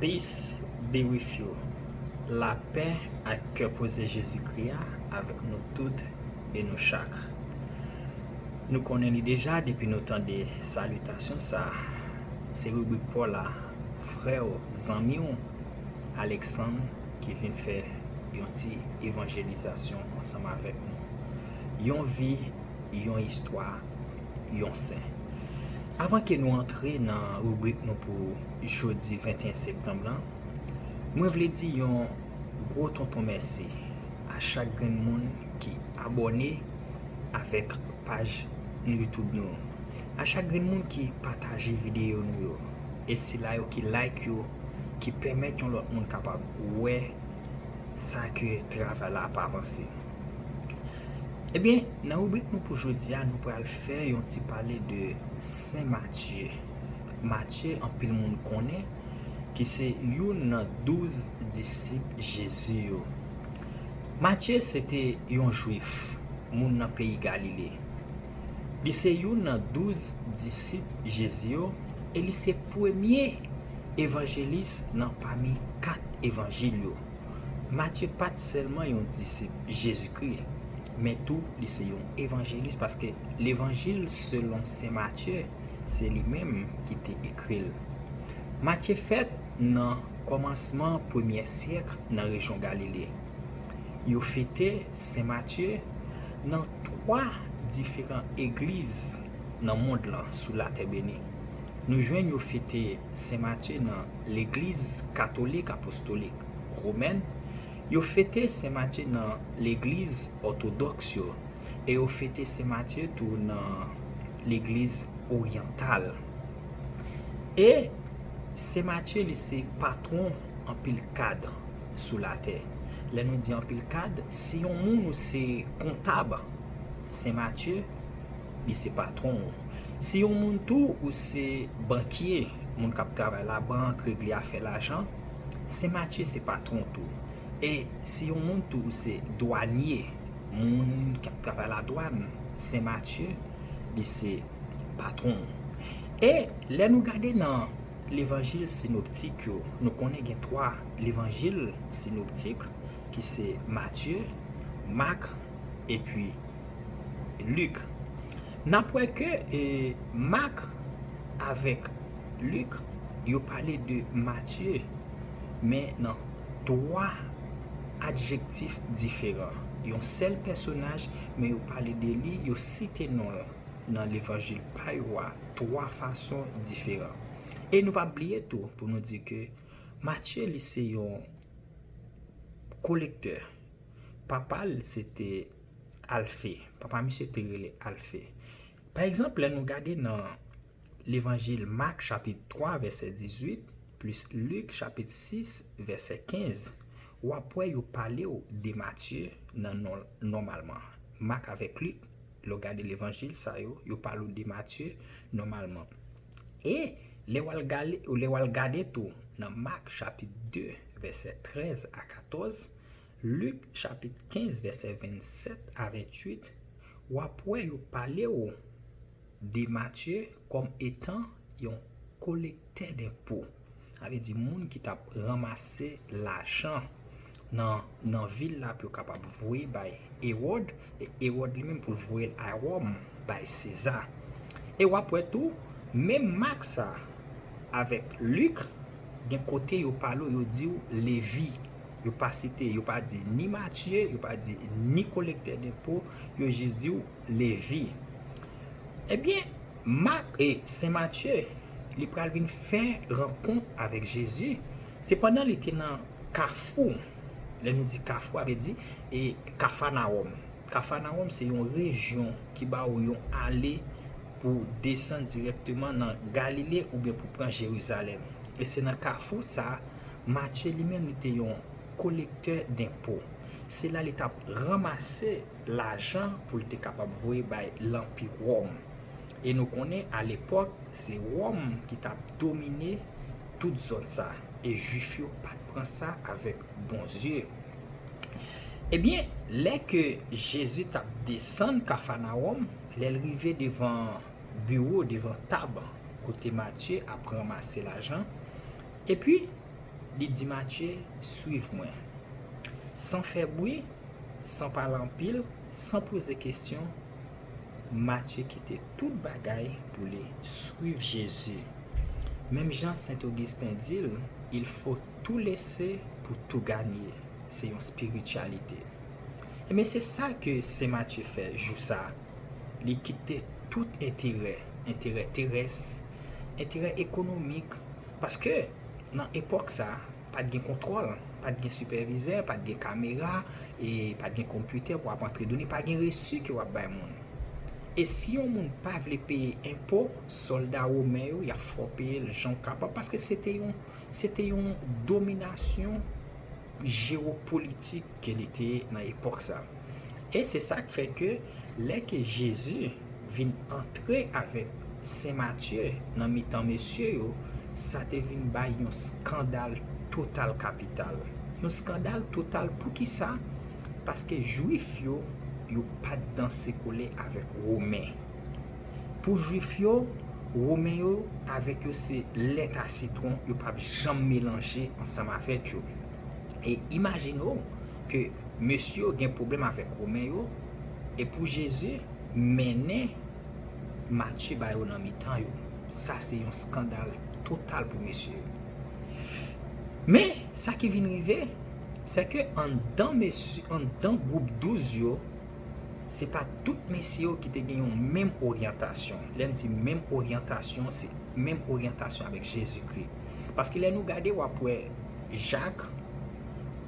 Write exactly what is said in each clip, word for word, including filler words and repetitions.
Peace be with you. Lapè ak kè poze Jezikri a avèk nou tout e nou chak. Nou konnen li deja depi nou tande salitasyon sa a. Se ribrik pa w la, frè w, zanmi w, Alexandre, ki vin fè yon ti evanjelizasyon ansanm avèk nou. Yon vi, yon istwa, yon sen. Avan ke nou antre nan ribrik nou pou jodi venteyen septanm lan, mwen vle di yon gwo tonton mèsi a chak grenn moun ki abòne avèk paj YouTube nou, a chak grenn moun ki pataje videyo nou yo, e sila yo ki like yo, ki pèmèt yon lòt moun kapab wè sa ke travay la ap avanse. Ebyen, nan ribrik nou pou jodi a, nou pral fè yon ti pale de Sen Matye. Matye, anpil moun konnen, ki se youn nan douz disip Jezi yo. Matye se te yon Jwif, moun nan peyi Galile. Li se youn nan douz disip Jezi yo e li se premye evanjelis nan pami kat evanjil yo. Matye pa t sèlman yon disip Jezikri, men tou li se yon evanjelis, paske Levanjil selon Sen Matye, se li menm ki te ekri l. Matye fèt nan kòmansman premyè syèk nan rejyon Galile. Yo fete Sen Matye nan twa diferan egliz nan mond lan sou latè beni. Nou jwenn yo fete Sen Matye nan legliz katolik apostolik womèn. Yo fete Sen Matye nan legliz òtodòks yo. E yo fete Sen Matye tou nan legliz oryantal. E Sen Matye, li se patwon anpil kad sou latè. Lè nou di anpil kad, si yon moun ou se kontab Sen Matye, li se patwon ou. Si yon moun tou ou se bankye, moun k ap travay labank, regle afè lajan, Sen Matye se patwon tou. E si yon moun tou ou se dwanye, moun k ap travay ladwàn, Sen Matye, li se patwon ou. E lè nou gade nan levanjil sinoptik yo, nou konnen gen twa levanjil sinoptik ki se Matye, Mak, epi Lik. N ap wè ke e, Mak avèk Lik, yo pale de Matye, men nan twa adjektif diferan. Yon sèl pèsonaj, men yo pale de li, yo site non l nan levanjil pa yo a twa fason diferan. E nou pa bliye tou pou nou di ke Matye, li se yon kolektè. Papa l se te Alfe. Papa misye te rele Alfe. Pa egzanp, lè nou gade nan levanjil Mak chapit twa vèsè dizuit plis Lik chapit sis vèsè kenz, w ap wè yo pale w de Matye nan non nòmalman. Mak avèk Lik, lè w gade levanjil sa yo, yo pale w de Matye nòmalman. E lè w al gade, lè w al gade tou nan Mak chapit de vèsè trèz a katòz, Lik chapit kenz vèsè vennsèt a venntuit, w ap wè yo pale w de Matye kòm etan yon kolektè denpo. Sa vle di moun ki t ap ranmase lajan nan, nan vil la pou yo kapab voye bay Ewòd, e Ewòd li menm pou l voye l a Wòm bay Seza. E w ap wè tou, menm Mak sa avèk Lik, gen kote yo pale w, yo di w Levi. Yo pa site, yo pa di ni Matye, yo pa di ni kolektè denpo, yo jis di w Levi. Ebyen, Mak, e, Sen Matye, li pral vin fè rankont avèk Jezi. Se pandan li te nan Kafou. Lè nou di Kafou, sa vle di, e, Kafanawòm. Kafanawòm se yon rejyon ki ba w yon ale pou w desann dirèkteman nan Galile oubyen pou w pran Jerizalèm. E se nan Kafou sa a, Matye li menm li te yon kolektè denpo. Se la li t ap ranmase lajan pou l te kapab voye bay Lanpi Wòm. E nou konnen, alepòk, se Wòm ki t ap domine tout zòn sa, e Jwif yo pa t pran sa avèk bon zye. Ebyen, lè ke Jezi t ap desann Kafanawòm, lè l rive devan biwo, devan tab kote Matye ap ranmase lajan, epi Li di Matye, "Suiv mwen." San fè bri, san pale anpil, san poze kesyon, Matye kite tout bagay pou li suiv Jezi. Menm jan Sen Ogisten di l, "Il faut tout laisser pour tout gagner." Se yon espirityalite. Ebyen, se sa ke Sen Matye fè jou sa a. Li kite tout enterè, enterè terès, enterè ekonomik, paske nan epòk sa a, pa t gen kontwòl, pa t gen sipèvizè, pa t gen kamera, e pa t gen konpitè pou w ap antre done, pa t gen resi ke w ap bay moun. E si yon moun pa vle peye enpo, sòlda women yo, y ap fè w peye l jan w kapab, paske se te yon, se te yon dominasyon jewopolitik ke li te ye nan epòk sa. E se sa k fè ke lè ke Jezi vin antre avèk Sen Matye nan mitan mesye yo, sa te vin bay yon eskandal total kapital. Yon eskandal total, poukisa? Paske Jwif yo, yo pa t danse kole avèk Women. Pou Jwif yo, Women yo avèk yo se lèt a sitwon, yo p ap janm melanje ansanm avèk yo. E imajine w ke mesye yo gen pwoblèm avèk Women yo, e pou Jezi mennen Matye ba yo nan mitan yo. Sa se yon eskandal total pou mesye yo. Men, sa ki vin rive, se ke anndan mesye, anndan gwoup douz yo, se pa tout mesye yo ki te gen yon menm oryantasyon. Lè m di menm oryantasyon, se menm oryantasyon avèk Jezikri. Paske lè nou gade, w ap wè Jak,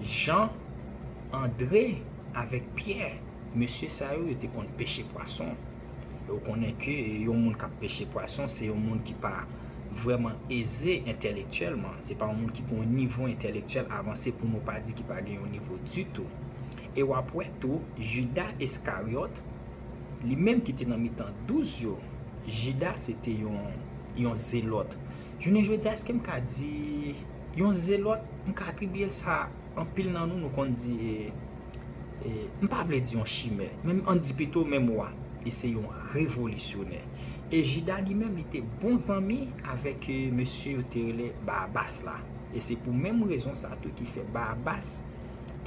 Jan, Andre avèk Pyè, mesye sa yo, yo te konn peche pwason. E w konnen ke yon moun k ap peche pwason, se yon moun ki pa vrèman eze entèlektyèlman. Se pa yon moun ki gen yon nivo entèlektyèl avanse, pou nou pa di ki pa gen yon nivo ditou. E w ap wè tou, Jida Iskaryòt, li menm ki te nan mitan douz yo, Jida se te yon, yon zelòt. Jounen jodi a, èske m ka di yon zelòt? M ka atribiye l sa, anpil nan nou, nou konn di, e, e, m pa vle di yon chimè, men ann di pito menm wa, li se yon revolisyonè. E Jida li menm, li te bon zanmi avèk, e, mesye yo te rele Barabas la. E se pou menm rezon sa tou ki fè Barabas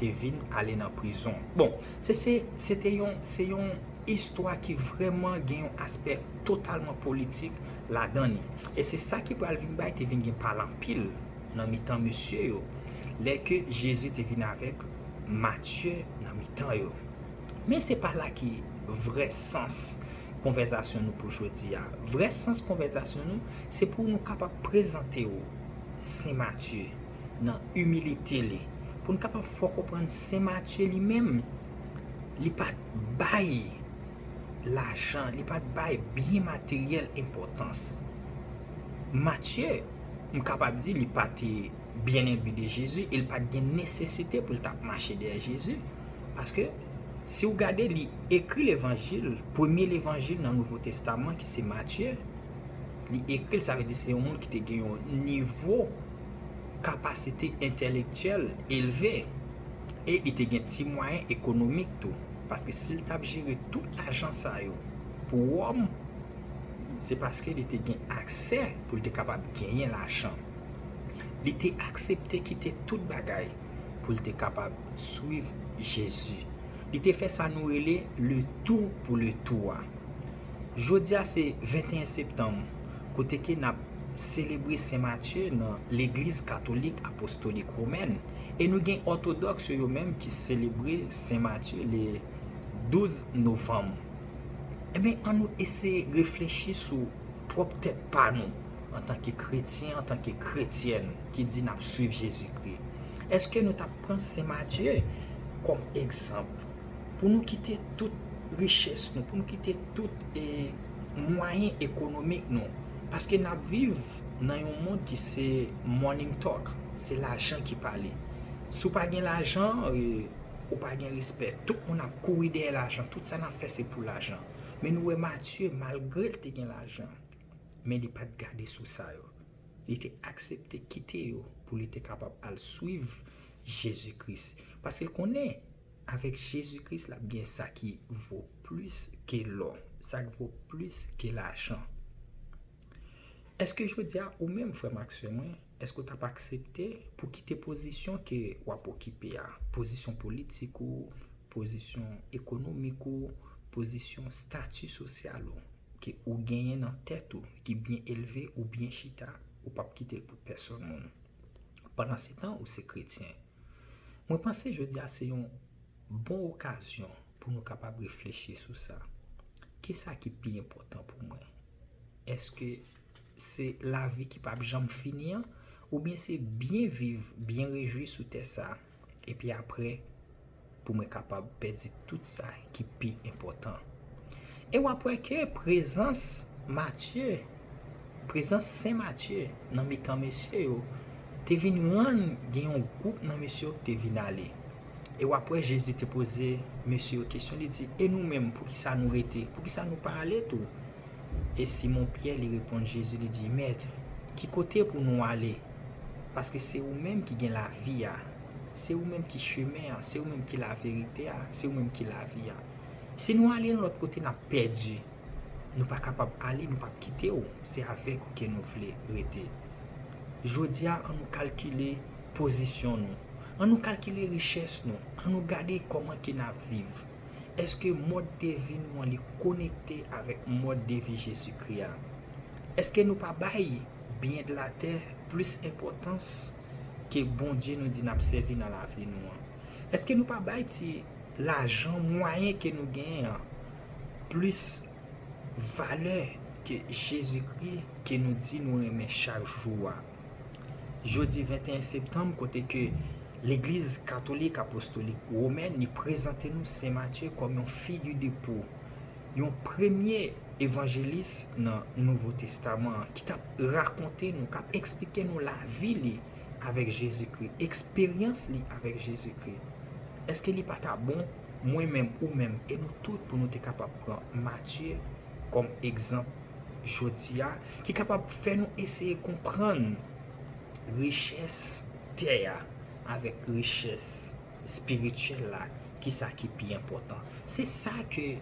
te vin ale nan prizon. Bon, se, se, se te yon, se yon istwa ki vrèman gen yon aspè totalman politik ladan li. E se sa ki pral vin bay, te vin gen pale anpil nan mitan mesye yo, lè ke Jezi te vin avèk Matye nan mitan yo. Men se pa la ki vrè sans konvèsasyon nou pou jodi a. Vrè sans konvèsasyon nou, se pou nou kapab prezante w Sen Matye nan imilite li, pou nou kapab fè w konprann Sen Matye li menm, li pa t bay lajan, li pa t bay byen materyèl enpòtans. Matye, m kapab di, li pa te byen enbi de Jezi, e l pa t gen nesesite pou l t ap mache dèyè Jezi. Paske, si w gade, li ekri levanjil, premye levanjil nan Nouvo Testaman, ki se Matye, li ekri l, sa vle di se yon moun ki te gen yon nivo kapasite entèlektyèl elve. E li te gen ti mwayen ekonomik tou. Paske si l t ap jere tout lajan sa yo pou Wòm, se paske li te gen aksè pou l te kapab genyen lajan. Li te aksepte kite tout bagay pou l te kapab swiv Jezi. Li te fè sa nou rele le tou pou le tou a. Jodi a se venteyen septanm, kote ke n ap selebre Sen Matye nan Legliz Katolik Apostolik Womèn, e nou gen Òtodòks yo, yo menm ki selebre Sen Matye le douz novanm. Ebyen, ann nou eseye reflechi sou pwòp tèt pa nou, antanke kretyen, antanke kretyèn ki di n ap swiv Jezikri. Èske nou t ap pran Sen Matye kòm egzanp pou nou kite tout richès nou, pou nou kite tout, e, mwayen ekonomik nou? Paske n ap viv nan yon mond ki se money talk, se lajan ki pale. Si w pa gen lajan, e, ou pa gen respè. Tout moun ap kouri dèyè lajan. Tout sa n ap fè, se pou lajan. Men nou wè Matye, malgre l te gen lajan, men li pa t gade sou sa yo. Li te aksepte kite yo pou li te kapab al swiv Jezi Kris. Paske l konnen, avèk Jezi Kris, l ap gen sa ki vo plis ke lò, sa k vo plis ke lajan. Èske jodi a ou menm, frè m ak sè mwen, èske w t ap aksepte pou kite pozisyon ke w ap okipe a, pozisyon politik ou, pozisyon ekonomik ou, pozisyon stati sosyal ou, ke ou genyen nan tèt ou, ki byen elve ou byen chita, ou p ap kite l pou pèsonn moun. Pandansetan, ou se kretyen. Mwen panse jodi a se yon bon okazyon pou nou kapab reflechi sou sa. Kisa ki pi enpòtan pou mwen? Èske se lavi ki p ap janm fini an, oubyen se byen viv, byen rejwi sou tè sa, epi apre, pou mwen kapab pèdi tout sa ki pi enpòtan? E w ap wè ke prezans Matye, prezans Sen Matye nan mitan mesye yo, te vin rann gen yon gwoup nan mesye yo ki te vin ale. E w ap wè Jezi te poze mesye yo kesyon, li di, "E nou menm, poukisa nou rete? Poukisa nou pa ale tou?" E Simon Pyè, li reponn Jezi, li di, "Mèt, ki kote pou nou ale? Paske se ou menm ki gen lavi a. Se ou menm ki chemen an, se ou menm ki laverite a, se ou menm ki lavi a. Si nou ale yon lòt kote, n ap pèdi. Nou pa kapab ale, nou p ap kite w. Se avèk ou ke nou vle rete." Jodi a, ann nou kalkile pozisyon nou. Ann nou kalkile richès nou. Ann nou gade kòman ke n ap viv. Èske mòd de vi nou an li konekte avèk mòd de vi Jezikri a? Èske nou pa bay byen de latè plis enpòtans ke Bondye nou di n ap sèvi nan lavi nou an? Èske nou pa bay ti lajan, mwayen ke nou genyen an, plis valè ke Jezikri ke nou di nou renmen chak jou a? Jodi venteyen septanm, kote ke Legliz Katolik Apostolik Womèn, li prezante nou Sen Matye kòm yon figi de pou, yon premye evanjelis nan Nouvo Testaman an, ki t ap rakonte nou, k ap eksplike nou lavi li avèk Jezikri, eksperyans li avèk Jezikri. Èske li pa ta bon, mwen menm, ou menm, e nou tout, pou nou te kapab pran Matye kòm egzanp jodi a, ki kapab fè nou eseye konprann richès tè a avèk richès espirityèl la, kisa ki pi enpòtan? Se sa ke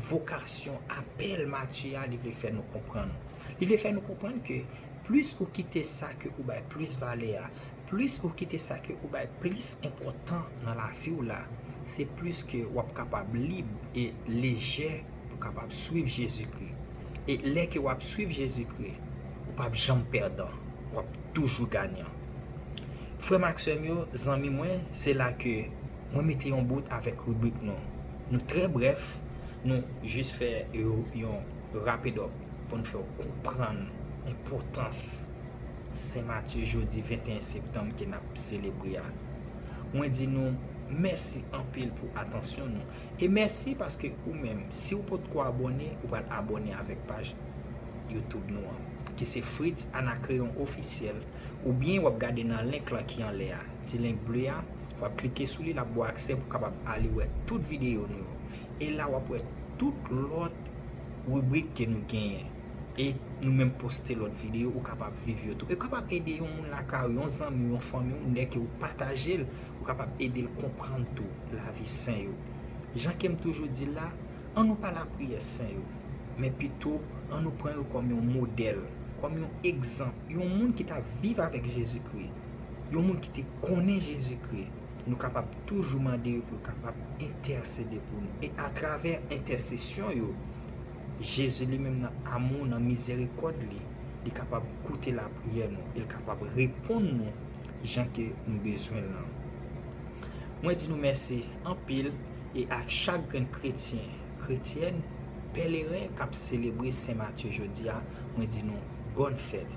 vokasyon, apèl Matye a, li vle fè nou konprann. Li vle fè nou konprann ke plis ou kite sa ke ou bay plis valè a, plis ou kite sa ke ou bay plis enpòtan nan lavi w la, se plis ke w ap kapab lib e lejè pou kapab swiv Jezikri. E lè ke w ap swiv Jezikri, ou p ap janm pèdan, w ap toujou ganyan. Frè m ak sè m yo, zanmi mwen, se la ke mwen mete yon bout avèk ribrik nou. Nou trè brèf, nou jis fè yo yon rapidòp pou n fè w konprann enpòtans Sen Matye jodi venteyen septanm ke n ap selebre a. Mwen di nou mèsi anpil pou atansyon nou. E mèsi paske ou menm, si w potko abòne, ou pral abòne avèk paj YouTube nou an, ki se Fritz Anacreon Officiel, oubyen w ap gade nan link lan ki anlè a, ti link ble a, w ap klike sou li, l ap ba w aksè pou w kapab ale wè tout videyo nou yo. E la w ap wè tout lòt ribrik ke nou genyen. E nou menm poste lòt videyo, ou kapab viv yo tou. E w kapab ede yon moun lakay ou, yon zanmi w, yon fanmi w, lè ke w pataje l, ou kapab ede l konprann tou lavi sen yo. Jan ke m toujou di l la, ann nou pa lapriyè sen yo, men pito ann nou pran yo kòm yon modèl, kòm yon egzanp, yon moun ki t ap viv avèk Jezikri, yon moun ki te konnen Jezikri. Nou kapab toujou mande yo pou yo kapab entèsede pou nou. E atravè entèsesyon yo, Jezi li menm nan amou, nan mizèrikòd li, li kapab koute lapriyè nou, e l kapab reponn nou jan ke nou bezwen l lan. Mwen di nou mèsi anpil, e ak chak grenn kretyen, kretyèn, pèleren k ap selebre Sen Matye jodi a, mwen di nou bòn fèt.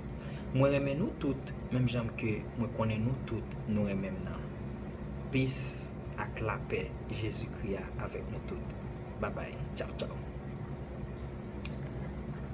Mwen renmen nou tout, menm jan ke mwen konnen nou tout, nou renmen m nan. Peace ak lapè Jezikri a avèk nou tout. Babay, tchaw tchaw.